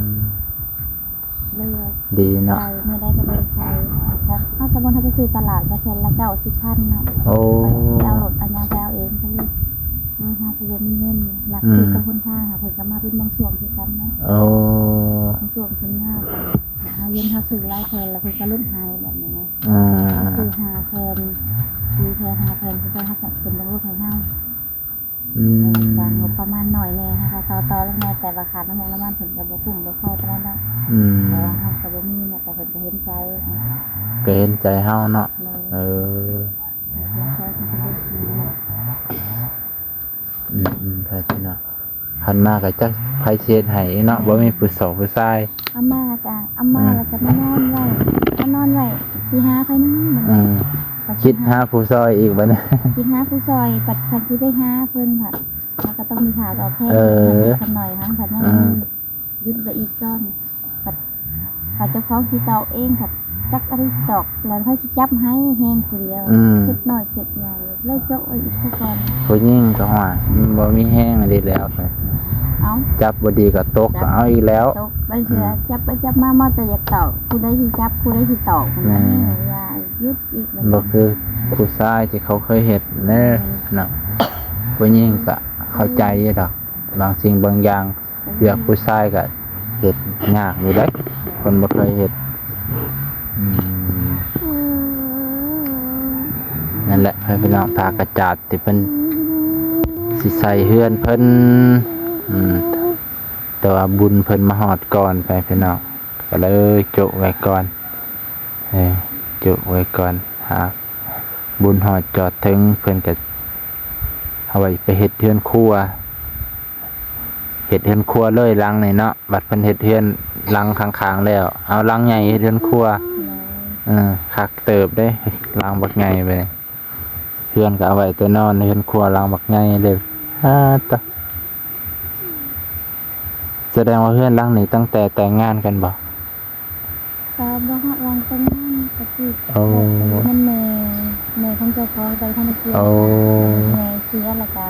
ເລີຍ ດີເນາະ ໃສ່ມື້ໃດກໍບໍ່ໄດ້ໃສ່ ກໍເອົາແຕ່ບ່ອນເຮົາໄປຊື້ຕະຫຼາດ ກໍແຜ່ນລະເກົ້າສິບພັນເນາະ ໂອ້ ໄປເອົາລົດເອົາຫຍັງໄປເອົາເອງ ກໍເລີຍ ເຮົາກໍບໍ່ມີເງິນ ຫຼັກ ອືມ ຄືກັບຫົນທາງ ເພິ່ນກໍມາເປັນບາງຊ່ວງຄືກັນເນາະ ໂອ້ ບາງຊ່ວງເພິ່ນມາ ເຮົາເຫັນເຮົາຊື້ຫຼາຍແຜ່ນແລ້ວເພິ່ນກໍຫຼຸດໃຫ້ແບບນີ້ນະ ອ່າ ເຮົາຊື້ຫ້າແຜ່ນ ສີ່ແຜ່ນ ຫ້າແຜ່ນ ເພິ່ນກໍ ເຮົາກໍເພິ່ນກໍຫຼຸດໃຫ້ເຮົາ ອືມ ການງົບປະມານໜ້ອຍແດ່ ເຮົາກໍຕໍ່ຕໍ່ລົງມາ ແຕ່ວ່າຄ່ານ້ຳມັນ ນ້ຳມັນເພິ່ນກໍບໍ່ຄຸ້ມບໍ່ພໍປານໃດດອກ ອືມ ແຕ່ວ່າເຮົາກໍບໍ່ມີນະ ແຕ່ເພິ່ນກໍເຫັນໃຈ ກໍເຫັນໃຈເຮົາເນາະ ໂດຍ ເອີ ເຫັນໃຈເພິ່ນກໍເຮັດໃຫ້ ອືມໆ ໃຊ່ພີ່ນ້ອງ ຄັນມາກໍຈັກໃຜຊິເຮັດໃຫ້ເນາະ ບໍ່ມີຜູ້ສອກຜູ້ຊາຍ ອາມ່າກໍ ອາມ່າ ອືມ ແລ້ວກໍມານອນໄວ້ ມານອນໄວ້ ຊິຫາໃຜນຳ ອືມ ຄິດຫາຜູ້ຊ່ອຍອີກບັດນີ້ ຄິດຫາຜູ້ຊ່ອຍ ບັດຄັນຊິໄປຫາເພິ່ນ ເຮົາກໍຕ້ອງມີຄ່າຕອບແທນ ເອີ ຄັນໜ້ອຍ ເຮົາພັດຍັງ ອືມ ຢຸດໄວ້ອີກກ່ອນ ບັດ ບັດເຈົ້າຂອງຊິຕອກເອງ ພັດຈັກອັນໃດຊິຕອກ ແລ້ວໃຜຊິຈັບໃຫ້ແຮງຜູ້ດຽວ ອືມ ຄິດນ້ອຍຄິດໃຫຍ່ ເລີຍໂຈະໄວ້ອີກຊະກ່ອນ ຜູ້ຍິງກໍວ່າມັນບໍ່ມີແຮງອັນນີ້ແລ້ວ ເອົ້າ ຈັບບໍ່ດີກໍຕົກ ຈັບ ກໍເອົາອີກແລ້ວ ຕົກ ບາງເທື່ອ ອືມ ຈັບໄປຈັບມາ ມາແຕ່ຢາກຕອກ ຜູ້ໃດຊິຈັບ ຜູ້ໃດຊິຕອກ ແມ່ນ ວ່າຢຸດອີກ ບໍ່ຄືຜູ້ຊາຍທີ່ເຂົາເຄີຍເຮັດເນາະ ແມ່ນ ເນາະ ຜູ້ຍິງກໍເຂົ້າໃຈຢູ່ດອກ ບາງສິ່ງບາງຢ່າງ ວຽກຜູ້ຊາຍກໍເຮັດຍາກຢູ່ເດ້ ຄົນບໍ່ເຄີຍເຮັດ ອືມ ນັ້ນແຫຼະ ໃຫ້ພີ່ນ້ອງ ຜ້າກະຈາດທີ່ເພິ່ນ ຊິໃສ່ເຮືອນເພິ່ນ ອືມ ແຕ່ວ່າບຸນເພິ່ນມາຮອດກ່ອນໄປພີ່ນ້ອງ ກໍເລີຍໂຈະໄວ້ກ່ອນ ເອີ ໂຈະໄວ້ກ່ອນ ຫາບຸນຮອດຈອດເຖິງ ເພິ່ນກໍເອົາໄວ້ໄປເຮັດເຮືອນຄົວ ເຮັດເຮືອນຄົວເລີຍຫຼັງນີ້ເນາະ. ບັດເພິ່ນເຮັດເຮືອນຫຼັງຂ້າງໆແລ້ວ ເອົາຫຼັງໃຫຍ່ເຮັດເຮືອນຄົວ ເອີ ຄັກເຕີບເດ້ ຫຼັງບັກໃຫຍ່ໄປ ເຮືອນກໍເອົາໄວ້ແຕ່ນອນ ເຮືອນຄົວຫຼັງບັກໃຫຍ່ເລີຍ. ອາ ຕະ ສະແດງວ່າເຮືອນຫຼັງນີ້ຕັ້ງແຕ່ແຕ່ງງານກັນບໍ່? ກໍບໍ່ຮອດວັນແຕ່ງງານ ກໍຄື ໂອ້ ໄດ້ໄປຢູ່ນຳແມ່ ແມ່ຂອງເຈົ້າຂອງໄປທຳເຮືອນ ໂອ້ ແມ່ເສຍ ແລ້ວກໍ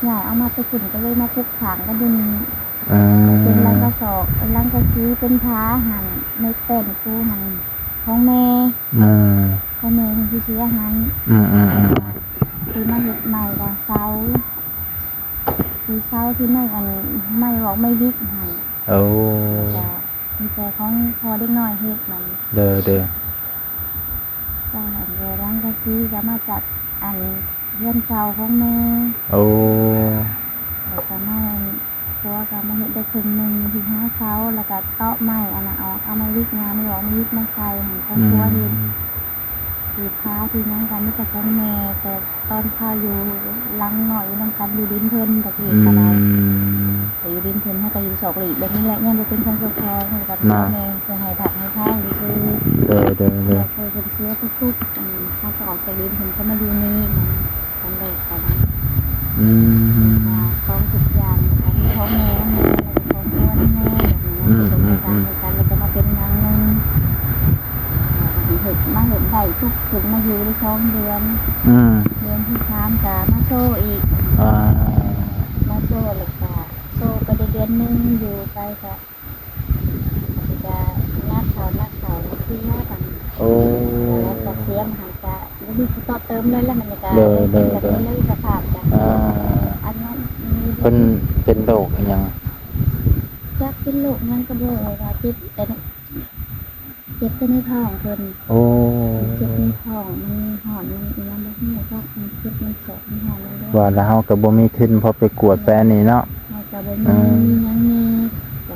ຍ້າຍອອກມາແຕ່ພຸ້ນ ກໍເລີຍມາປຸກຖາງກັນຢູ່ນີ້ ອືມ ເປັນຫຼັງກະສອກ ຫຼັງກະສີ ເປັນຜາຫັ້ນ ໃນແປ້ນປູຫັ້ນ ຂອງແມ່ ອືມ ຂອງແມ່ເພິ່ນຊິເສຍຫັ້ນ ອືມໆໆ ທີ່ມາເຮັດໃໝ່ກໍເສົາ ທີ່ເສົາທີ່ໄມ້ອັນ ໄມ້ວອກໄມ້ວິກຫັ້ນ ໂອ້ ແລ້ວກໍ ມີແຕ່ຂອງພໍ່ເດັກນ້ອຍເຮັດນັ້ນ ເດີ ເດີ ກໍອັນເດີ ຫຼັງກະສີກໍມາຈາກອັນເຮືອນເກົ່າຂອງແມ່ ໂອ້ ແລ້ວກໍມາ ຜົວກໍມາເຮັດໄດ້ເຄິ່ງໜຶ່ງທີ່ຫາເສົາ ແລ້ວກໍເຕາະໄມ້ອັນນັ້ນອອກ ເອົາໄມ້ວິກງາມ ໄມ້ວອກໄມ້ວິກມາໃສ່ໃຫ້ຂອງ ອືມ ຜົວເຮັດ ທີ່ຜາທີ່ຫຍັງກໍມີແຕ່ຂອງແມ່ ແຕ່ ຕອນພາຢູ່ຫຼັງນ້ອຍຢູ່ນຳກັນ ຢູ່ດິນເພິ່ນຕະກີ້ກໍໄດ້ ອືມ ແຕ່ຢູ່ດິນເພິ່ນ ເຮົາກໍຢູ່ສອກຫຼີກແບບນີ້ແຫຼະ ຍັງບໍ່ເປັນຂອງເຈົ້າຂອງ ແລ້ວກໍ ນະ ແມ່ເພື່ອໃຫ້ຖາກໃຫ້ທາງຊື່ໆ ເດີໆໆ ແລ້ວເພິ່ນເສຍທຸກໆ ອັນ ເຮົາກໍອອກຈາກດິນເພິ່ນກໍມາຢູ່ນີ້ ຕອນແລກກໍໄດ້ ອືມ ຂອງທຸກຢ່າງ ຂອງແມ່ນຳແມ່ ແລ້ວກໍຂອງພໍ່ນຳແມ່ ອືມໆໆ ແລ້ວກໍມາເປັນນາງໜຶ່ງ ເຮັດ ມາເຮັດໄດ້ທຸກ ເພິ່ນມາຢູ່ໄດ້ສອງເດືອນ ອືມ ເດືອນທີສາມກໍມາໂຊອີກ ອ່າ ມາໂຊ ແລ້ວກໍໂຊໄປໄດ້ເດືອນໜຶ່ງ ຢູ່ໄປກໍ ກໍໜັກເຂົ້າ ໜັກເຂົ້າ ເສຍບັດນີ້ ໂອ້ ແລ້ວກໍເສຍ ມັນກໍບໍ່ມີຜູ້ຕໍ່ເຕີມເລີຍ ແລ້ວມັນກໍ ໂດຍ ເລີຍເປັນແບບນີ້ເລີຍ ສະພາບກໍ ອ່າ ອັນນັ້ນ ເພິ່ນເປັນໂລກອີ່ຫຍັງ? ຈັກເປັນໂລກຫຍັງກໍບໍ່ຮູ້ ວ່າເຈັບແຕ່ ເຈັບແຕ່ໃນທ້ອງເພິ່ນ ໂອ້ ເຈັບໃນທ້ອງ ມັນຮ້ອນ ມັນອີ່ຫຍັງບໍ່ຮູ້ຈັກ ມັນເຈັບ ມັນແສບ ມັນຮ້ອນ ມັນແດງ ວ່າແລ້ວເຮົາກໍບໍ່ມີທຶນພໍໄປກວດ ແມ່ນ ໄປອັນນີ້ເນາະ ເຮົາກໍບໍ່ມີ ອືມ ມີຫຍັງ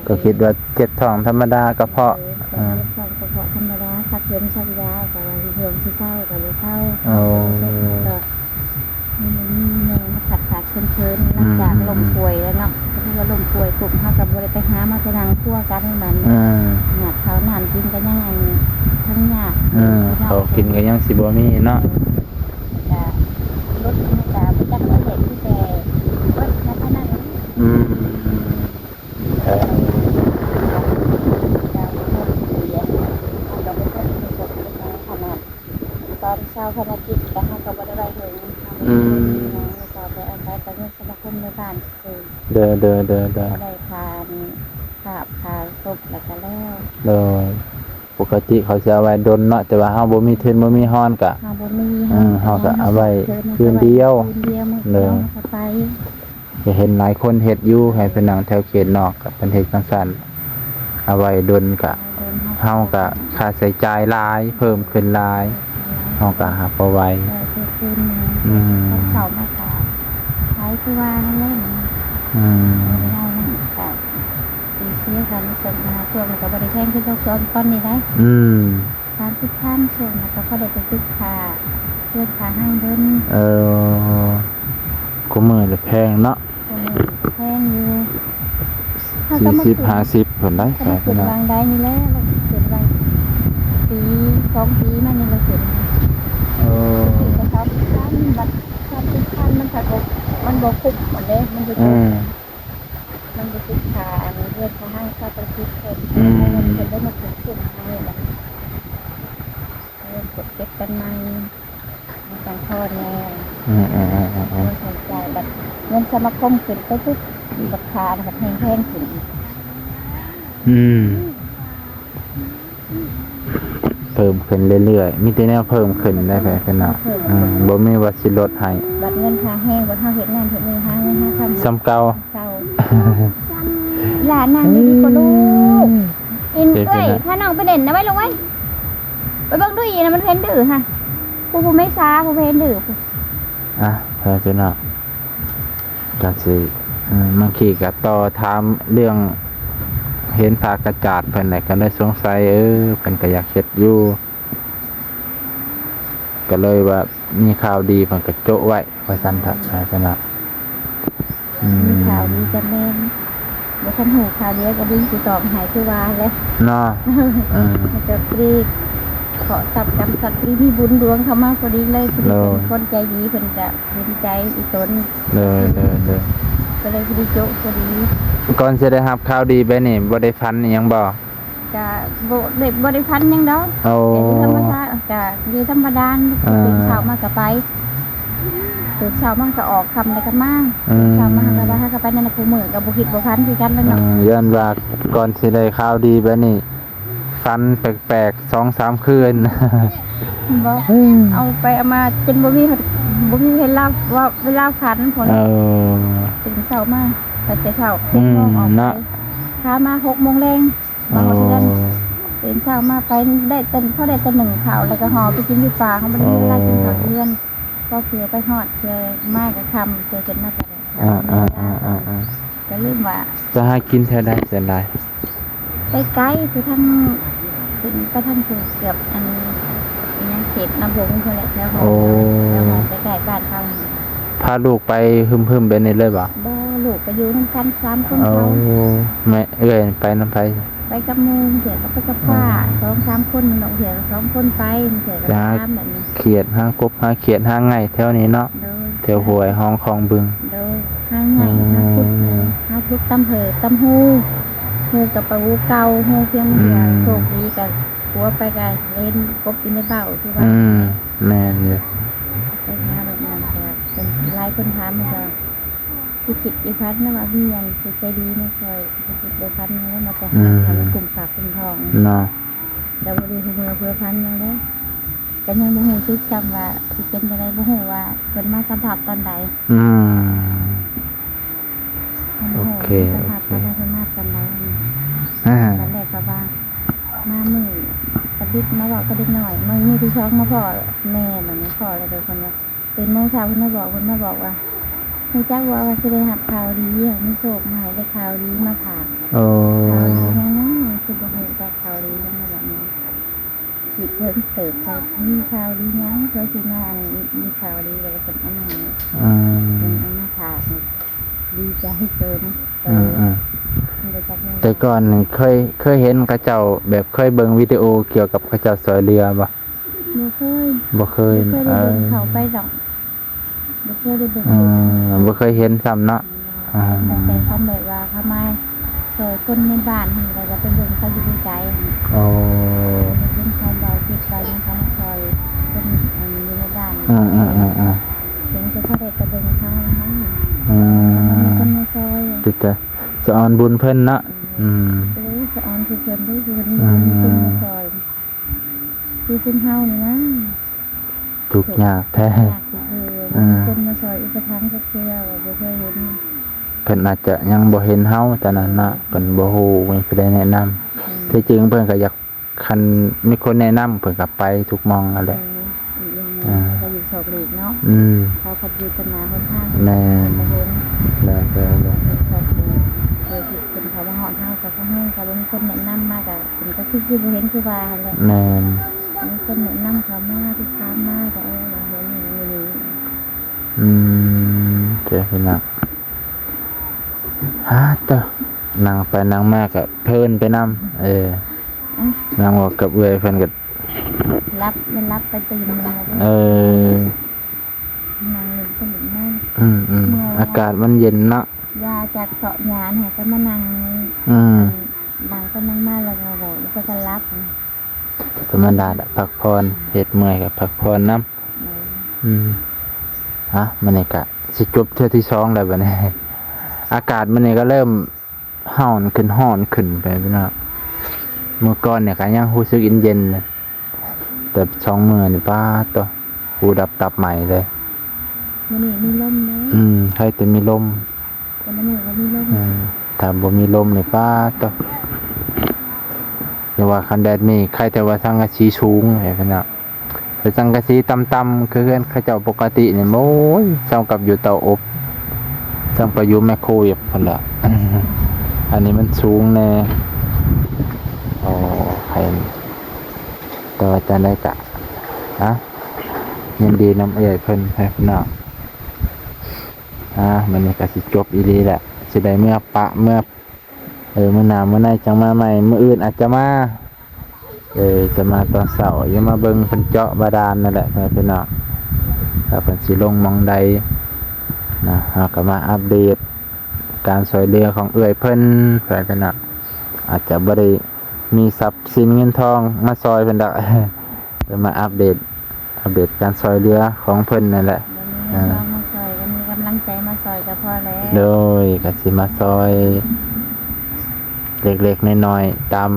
ແດ່ ກໍຄິດວ່າເຈັບທ້ອງທຳມະດາ ກະເພາະ ເອີ ເອີ ເຈັບທ້ອງກະເພາະທຳມະດາ ສັກເຂັມສັກຢາ ກໍວ່າຊິເຮືອງຊິເຊົາ ກໍບໍ່ເຊົາ ໂອ້ ກໍ ມັນບໍ່ມີແມ່ມາຂັດຂາດເຂີນໆ ຫຼັງຈາກ ອືມ ລົ້ມປ່ວຍແລ້ວເນາະ ກໍຄືວ່າລົ້ມປ່ວຍປຸບ ເຮົາກໍບໍ່ໄດ້ໄປຫາມາ ແຕ່ນັ່ງຄົວກັນບັດນີ້ ອືມ ໜາດເຂົ້ານ້ຳກິນກໍຍັງອັນ ທັງຍາກ ອືມ ເຂົ້າກິນກໍຍັງຊິບໍ່ມີເນາະ ເອີ ກໍລົດມັນກໍບໍ່ຈັກເລີຍ ມີແຕ່ເບິດແຕ່ເທົ່ານັ້ນ ອືມ ເອີ ເຈົ້າ ເຮົາກໍບໍ່ເຄີຍມີຄົນເປັນຫຍັງຂະໜາດ ຕອນຊາວພະນະກິດກໍເຮົາກໍບໍ່ໄດ້ໄຫວ້ເຖິງ ອືມ ເຮົາກໍໄປອາໄສກັບເງິນສະມາຄົມໃນບ້ານຊື່ໆ ໂດຍ ໂດຍ ໂດຍ ໂດຍ ກໍໄດ້ຄ່າ ຄ່າ ຄ່າສົບແລ້ວກໍແລ້ວ ໂດຍ ປົກກະຕິເຂົາຊິເອົາໄວ້ດົນເນາະ ແຕ່ວ່າເຮົາບໍ່ມີທຶນບໍ່ມີຮອນກໍ ເຮົາບໍ່ມີ ເອີ ເຮົາກໍເອົາໄວ້ຄືນດຽວ ຄືນດຽວ ມື້ດຽວກໍໄປ ກໍເຫັນຫຼາຍຄົນເຮັດຢູ່ ໃຫ້ພີ່ນ້ອງແຖວເຂດນອກກໍເພິ່ນເຮັດຈັ່ງຊັ້ນ ເອົາໄວ້ດົນກະ ເຮົາກະຄ່າໃຊ້ຈ່າຍຫຼາຍ ເພີ່ມຂຶ້ນຫຼາຍ ເຮົາກະຫາບໍ່ໄຫວ ອືມ ເຂົ້າມາກະຂາຍຄືວ່ານັ້ນແຫຼະ ອືມ ເຮົາກະເສຍກັນ ສົມຫາຊ່ວງນີ້ກະບໍ່ໄດ້ແພງຄືເກົ່າ ຕອນນີ້ໄດ໋ ອືມ ສາມສິບພັນ ຊ່ວງນັ້ນກໍພໍໄດ້ໄປຕຶກຄ່າເຮືອນຄ່າຮາງເດີ່ນ ເອີ ຄູ່ມື້ລະແພງເນາະ ຄູ່ມື້ແພງຢູ່ ສີ່ສິບ ຫ້າສິບພຸ້ນໄດ໋ ກໍມາຂຶ້ນວາງໄດ້ນີ້ແຫຼະ ວ່າຂຶ້ນວາງປີ ສອງປີມານີ້ລະຂຶ້ນ ເອີ ສາມສິບພັນ ບັດສາມສິບພັນ ມັນກໍ ມັນບໍ່ຄຸ້ມຫັ້ນເດ້ ມັນບໍ່ ອືມ ມັນບໍ່ຄຸ້ມຄ່າ ອັນເຮືອນຂອງເຮົາ ເຮົາຕ້ອງຄິດເພິ່ມ ອືມ ເພິ່ນໄດ້ມາຄຸ້ມໃຫ້ ແລ້ວເກັບກັນໃໝ່ ມັນຈັ່ງພໍແດ່ ອືມໆໆໆໆ ບໍ່ໃຊ້ຈ່າຍ ບັດເງິນສະມາຄົມຂຶ້ນໄປປຸບ ບັດຄ່າມັນກໍແພງໆຂຶ້ນອີກ ອືມ. ເພີ່ມຂຶ້ນເລື້ອຍໆ ມີແຕ່ແນວເພີ່ມຂຶ້ນໄດ໋ ເພິ່ນເນາະ ເພີ່ມ ອືມ ບໍ່ມີວ່າຊິລົດໃຫ້ ບັດເງິນຄ່າແຮງ ບັດເຮົາເຮັດນັ້ນເຮັດນີ້ ຫາເງິນຫາຄຳ ສ່ຳເກົ່າ ສ່ຳເກົ່າ ຫຼານນາງນີ້ດີກວ່າລູກ ອືມ ອິນເອື້ອຍ ພານ້ອງໄປຫຼິ້ນນະໄວ້ລູກເອີຍ ໄປເບິ່ງດູອີນະ ມັນເຫັນດື້ຫະ ຜູ້ ຜູ້ເມສາ ຜູ້ເຫັນດື້ ອ່ະ ເພິ່ນເນາະ ກໍຊິ ເອີ ບາງທີກໍຕໍ່ຖາມເລື່ອງເຫັນຜ້າກະຈາດເພິ່ນແຫຼະ ກໍເລີຍສົງໄສ ເອີ ເພິ່ນກໍຢາກເຮັດຢູ່ ກໍເລີຍວ່າມີຂ່າວດີເພິ່ນກໍໂຈະໄວ້ວ່າຊັ້ນເຖາະ ອາ ເພິ່ນວ່າ ອືມ ມີຂ່າວດີກໍແມ່ນ ບໍ່ທັນຮູ້ຂ່າວດຽວກໍບໍ່ຮູ້ຊິຕອບໃຫ້ ຄືວ່າແຫຼະເນາະ ເອີ ມັນກໍພໍດີເຄາະຊັບກຳຊັບ ພໍດີມີບຸນດວງເຂົ້າມາພໍດີເລີຍ ພໍດີເປັນຄົນໃຈດີ ເພິ່ນກໍເຫັນໃຈອີ່ຕົນ ໂດຍ ໂດຍ ໂດຍ ກໍເລີຍພໍດີໂຈະພໍດີ. ກ່ອນຊິໄດ້ຮັບຂ່າວດີແບບນີ້ ບໍ່ໄດ້ຝັນອີ່ຫຍັງບໍ່? ກະບໍ່ໄດ້ ບໍ່ໄດ້ຝັນຫຍັງດອກ ໂອ້ ກະຢູ່ທຳມະດາ ກະຢູ່ທຳມະດາ ອ່າ ຕື່ນເຊົ້າມາກະໄປ ຕື່ນເຊົ້າມາກະອອກ ຄ່ຳແລ້ວກະມາ ອືມ ເຊົ້າມາກະໄປ ຫາກະໄປນັ້ນນະ ຄູ່ມື້ກະບໍ່ຄິດບໍ່ຝັນຄືກັນແລ້ວເນາະ ເອີ ຍ້ອນວ່າກ່ອນຊິໄດ້ຂ່າວດີແບບນີ້ ຝັນແປກໆ ສອງສາມຄືນ ບໍ່ ເອົາໄປເອົາມາຈົນບໍ່ມີ ບໍ່ມີເວລາ ເວລາຝັນພຸ້ນ ເອີ ຕື່ນເຊົ້າມາ ແຕ່ເຊົ້າ ຫົກໂມງອອກໄປ ເນາະ ພາມາຫົກໂມງແລງ ມາຮອດເຮືອນ ຕື່ນເຊົ້າມາໄປໄດ້ແຕ່ ພໍໄດ້ແຕ່ໜຶ້ງເຂົ້າ ແລ້ວກໍຫໍ່ໄປກິນຢູ່ປ່າ ເຮົາບໍ່ໄດ້ມີເວລາກິນເຂົ້າເຮືອນ ພໍເທື່ອໄປຮອດ ເທື່ອມາກໍຄ່ຳ ເທື່ອຈົນມາກໍ ອ່າໆໆໆ ກໍລືມວ່າ ໄປຫາກິນແຖວໃດສ່ວນຫຼາຍ? ໄກໆ ໄປທາງ ຂຶ້ນໄປທາງເກືອບ ອັນ ອີຫຍັງ ເຂດນຳວົງພຸ້ນແຫຼະ ແຖວຫໍ່ ໂອ້ ແຖວຫໍ່ໃກ້ໆ ບ້ານເຮົາ ພາລູກໄປຫຶມໆ ແບບນີ້ເລີຍບໍ່? ບໍ່ ລູກກໍຢູ່ນຳກັນສາມຄົນ ໂອ້ ເຂົາ ແມ່ເອື້ອຍໄປນຳໃຜ? ໄປກັບໝູ່ ບາງເທື່ອກໍໄປກັບປ້າ ສອງສາມຄົນ ບາງເທື່ອກໍສອງຄົນໄປ ບາງເທື່ອກໍສາມ ແບບນີ້ ຂຽດ ຫາກົບ ຫາຂຽດ ຫາໄງ່ແຖວນີ້ເນາະ ໂດຍ ແຖວຫ້ວຍຮ່ອງຄອງບຶງ ໂດຍ ຫາໄງ່ ຫາກຸດ ຫາກຸດຕຳເຫີດຕຳຮູ ເຫີດກັບປາອູເກົ່າ ຮູພຽງເທື່ອ ໂຊກດີກໍ ຜົວໄປກໍເຫັນກົບຢູ່ໃນເບົາ ຄືວ່າ ອືມ ແມ່ນຢູ່ ໄປຫາແບບນັ້ນ ກໍເປັນຫຼາຍຄົນຖາມ ມັນກໍຄິດຄິດອີກພັນນະວ່າມີຫຍັງຊິໃຈດີມາຊ່ອຍ ຄິດຄິດບໍ່ທັນນະ ມາແຕ່ຫາ ອືມ ເຂົາມາກຸມປາກກຸມທ້ອງເນາະ ແຕ່ບໍ່ໄດ້ຮູ້ເມືອເພື່ອພັນຫຍັງເດ້ ກໍຍັງບໍ່ຮູ້ສຶກຊ້ຳວ່າຊິເປັນຈັ່ງໃດ ບໍ່ຮູ້ວ່າເພິ່ນມາສະພາບຕອນໃດ ອືມ ຍັງບໍ່ຮູ້ ໂອເຄ ສະພາບຕອນໃດ ເພິ່ນມາຕອນໃດ ອ່າ ຕອນແລກກໍວ່າ ມາມື້ອາທິດມາເວົ້າກັບເດັກນ້ອຍ ມື້ ມື້ທີສອງມາພໍ້ແມ່ ບາດນີ້ພໍ້ແລ້ວກໍເພິ່ນວ່າ ຕື່ນໂມງເຊົ້າເພິ່ນມາບອກ ເພິ່ນມາບອກວ່າ ຮູ້ຈັກບໍ່ວ່າຊິໄດ້ຮັບຂ່າວດີ ມີໂຊກມາໃຫ້ ໄດ້ຂ່າວດີມາຝາກ ໂອ້ ຂ່າວດີຫຍັງນະ ຄືບໍ່ຮູ້ຈັກຂ່າວດີຫຍັງ ແບບນີ້ ຄິດເຖິງເຕີບ ເຂົາມີຂ່າວດີຫຍັງ ເຂົາຊິມາ ອັນ ມີຂ່າວດີ ແລ້ວກໍເພິ່ນເອົາມາໃຫ້ ອືມ ເພິ່ນເອົາມາຝາກ ດີໃຈເກີນ ອືມໆ ແຕ່ກ່ອນນີ້ເຄີຍ ເຄີຍເຫັນເຂົາເຈົ້າ ແບບເຄີຍເບິ່ງວິດີໂອກ່ຽວກັບເຂົາເຈົ້າຊ່ອຍເຫຼືອບໍ່? ບໍ່ເຄີຍ ບໍ່ເຄີຍ ບໍ່ເຄີຍໄດ້ເບິ່ງ ເອີ ເຂົ້າໄປດອກ ບໍ່ເຄີຍໄດ້ເບິ່ງ ອືມ ບໍ່ເຄີຍເຫັນຊ້ຳເນາະ ອືມ ຕັ້ງແຕ່ຄຳແບບວ່າເຂົາມາຊ່ອຍຄົນໃນບ້ານຫັ້ນ ແລ້ວກໍໄປເບິ່ງເຂົາຢູ່ໄກໆ ໂອ້ ເຫັນເຂົາເວົ້າ ຄິດໄປນຳເຂົາມາຊ່ອຍຄົນ ອັນ ຢູ່ໃນບ້ານ ອືມໆໆໆ ເຫັນແຕ່ເຂົາໄດ້ແຕ່ເບິ່ງເຂົາເທົ່ານັ້ນ ອືມ ມີຄົນມາຊ່ອຍ ເປັນຕາສະອອນບຸນເພິ່ນເນາະ ອືມ ອືມ ເອີ ສະອອນຄືເພິ່ນເດ້ ເພິ່ນມີຄົນມາຊ່ອຍ ຄືຊຸມເຮົານີ້ນະ ທຸກຍາກແທ້ ທຸກຍາກຄືເພິ່ນ ອືມ ມີຄົນມາຊ່ອຍອຸປະຖຳຈັກເທື່ອ ບໍ່ເຄີຍເຫັນ ເພິ່ນອາດຈະຍັງບໍ່ເຫັນເຮົາຕອນນັ້ນເນາະ ເພິ່ນບໍ່ຮູ້ ບໍ່ມີຜູ້ໃດແນະນຳ ອືມ ທີ່ຈິງເພິ່ນກໍຢາກ ຄັນມີຄົນແນະນຳ ເພິ່ນກໍໄປທຸກໝ່ອງຫັ້ນແຫຼະ ເອີ ອີກຢ່າງໜຶ່ງ ອ່າ ເຂົາກໍຢູ່ສອກຫຼີກເນາະ ອືມ ເຂົາພັດຢູ່ຕາມໜ້າຫົນທາງ ແມ່ນ ບໍ່ເຫັນ ແມ່ນໆໆ ເພິ່ນເຂົ້າມາຮອດເຮົາກໍບໍ່ຮູ້ ຖ້າບໍ່ມີຄົນແນະນຳມາກໍ ເພິ່ນກໍຄືຊິບໍ່ເຫັນຄືວ່າຫັ້ນແຫຼະ ແມ່ນ ມີຄົນແນະນຳເຂົ້າມາ ຕິດຕາມມາກໍ ເອີ ເຫັນຢູ່ນີ້ ອືມ ເຈົ້າພີ່ນ້ອງ ຫາເຕີ ນັ່ງໄປນັ່ງມາກໍເພີນໄປນຳ ເອີ ອືມ ນັ່ງເວົ້າກັບເອື້ອຍເພິ່ນກໍ ຫຼັບ ມັນຫຼັບໄປຕື່ນມາ ເອີ ນັ່ງເຫຼັ້ນໄປເຫຼັ້ນມາ ອືມໆ ເມື່ອຍ ອາກາດມັນເຢັນເນາະ ຢາຈາກເຊາະຫຍ້າຫັ້ນ ກໍມານັ່ງ ອືມ ນັ່ງໄປນັ່ງມາແລ້ວກໍເວົ້າ ແລ້ວກໍຫຼັບ ທຳມະດາລະ ພັກຜ່ອນ ເຮັດເມື່ອຍກໍພັກຜ່ອນນຳ ອືມ ອືມ ອ່ະ ມື້ນີ້ກະຊິຈົບເທື່ອທີສອງແລ້ວບັດນີ້ ອາກາດມື້ນີ້ກໍເລີ່ມຮ້ອນຂຶ້ນ ຮ້ອນຂຶ້ນໄປພີ່ນ້ອງ ມື້ກ່ອນນີ້ກໍຍັງຮູ້ສຶກເຢັນໆ ແຕ່ສອງມື້ນີ້ ປາດໂທ້ ຫູດັບຕັບໄໝເລີຍ ມື້ນີ້ມີລົມເດ້ ອືມ ໃຄແຕ່ມີລົມ ແຕ່ມື້ນີ້ບໍ່ມີລົມ ອືມ ຖ້າບໍ່ມີລົມນີ້ ປາດໂທ້ ຢ່າວ່າຄັນແດດນີ້ ໃຄແຕ່ວ່າສັງກະສີສູງ ເຫັນເນາະ ແຕ່ສັງກະສີຕ່ຳໆ ຄືເຮືອນເຂົາເຈົ້າປົກກະຕິນີ້ ໂອ້ຍ ສ່ຳກັບຢູ່ເຕົາອົບ ຕ້ອງໄປຢູ່ແມກໂຄເວບພຸ້ນແຫຼະ ອັນນີ້ມັນສູງແດ່. ໂອ້ ໃຜ ແຕ່ວ່າຈັ່ງໃດກະ ອາ ຍິນດີນຳເອື້ອຍເພິ່ນ ໃຫ້ພີ່ນ້ອງ. ອາ ມື້ນີ້ກະຊິຈົບອີ່ຫຼີແຫຼະ ຊິໄດ້ເມືອປະ ເມືອ ເອີ ມື້ໜ້າມື້ໃນຈັ່ງມາໃໝ່ ມື້ອື່ນອາດຈະມາ ເອີ ຈະມາຕອນເຊົ້າ ຢູ່ມາເບິ່ງເພິ່ນເຈາະບາດານນັ້ນແຫຼະ ພໍ່ແມ່ພີ່ນ້ອງ ວ່າເພິ່ນຊິລົງໝ່ອງໃດນະ. ເຮົາກໍມາອັບເດດການຊ່ວຍເຫຼືອຂອງເອື້ອຍເພິ່ນ ພໍ່ແມ່ພີ່ນ້ອງ. ອາດຈະບໍ່ໄດ້ມີຊັບສິນເງິນທອງມາຊ່ອຍເພິ່ນດອກ ເອີ ມາອັບເດດ ອັບເດດການຊ່ອຍເຫຼືອຂອງເພິ່ນນັ້ນແຫຼະ. ບໍ່ມີເງິນທອງມາຊ່ອຍ ກໍມີກຳລັງໃຈມາຊ່ອຍກໍພໍແລ້ວ. ໂດຍ ກໍຊິມາຊ່ອຍເລັກໆນ້ອຍໆ ຕາມ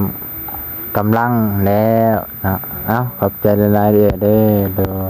ກຳລັງແລ້ວເນາະ. ເອົ້າ ຂອບໃຈຫຼາຍໆເດີ້ ເດີ້. ໂດຍ